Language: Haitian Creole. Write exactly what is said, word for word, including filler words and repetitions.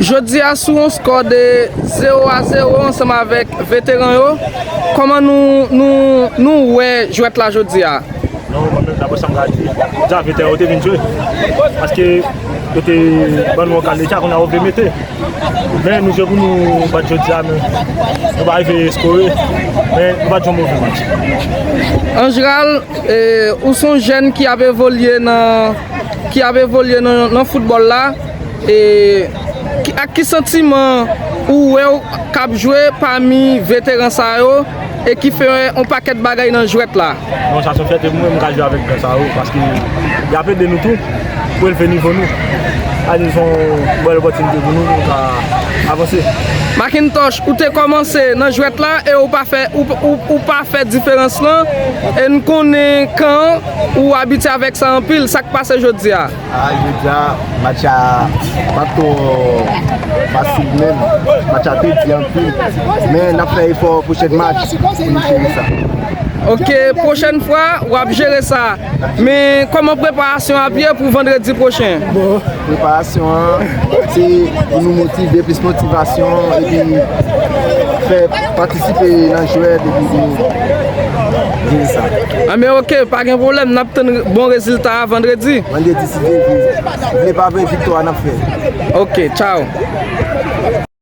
Jodi a, sou yon skò de zewo a zewo ansanm avèk veteran yo, kòman nou, nou, nou wè jwèt la jodi a? Non, mwen menm, daprè sa m ka di, jodi a veteran yo te vin jwe. Paske yo te ban nou yon kalite, kounye a yo vle mete. Men nou jwe pou nou bat jodi a, men nou pa rive eskore. Men nou pa t jwe yon move match. Angeral, e, ou se yon jèn ki ap evolye nan, ki ap evolye nan, nan foutbòl la. E, ki, ak ki santiman ou wè w k ap jwe pami veteran sa yo e ki fè yon pakèt bagay nan jwèt la? Non, sa se yon fyète pou mwen, m ka jwe avèk gran sa yo, paske y ap ede nou tou pou elve nivo nou. A, se yon bèl opòtinite pou nou, pou nou ka avanse. Macintosh, ou te kòmanse nan jwèt la e ou pa fè, ou, ou, ou pa fè diferans lan. E n konnen kan ou abitye avèk sa anpil, sa k pase jodi a? A, jodi a, match la pa t twò fasil menm. Match la te di anpil. Men n ap fè efò pwochèn match pou nou jere sa. Ok, pwochèn fwa, w ap jere sa. Men kòman preparasyon ap ye pou vandredi pwochen? Bon, preparasyon an, se pou nou motive, plis motivasyon, epi fè patisipe nan jwèt, epi pou nou jere sa. Anben, ok, pa gen pwoblèm, n ap tann bon rezilta a vandredi. Vandredi, si Dye vle. Vle pa vle, viktwa n ap fè. Ok, tchaw.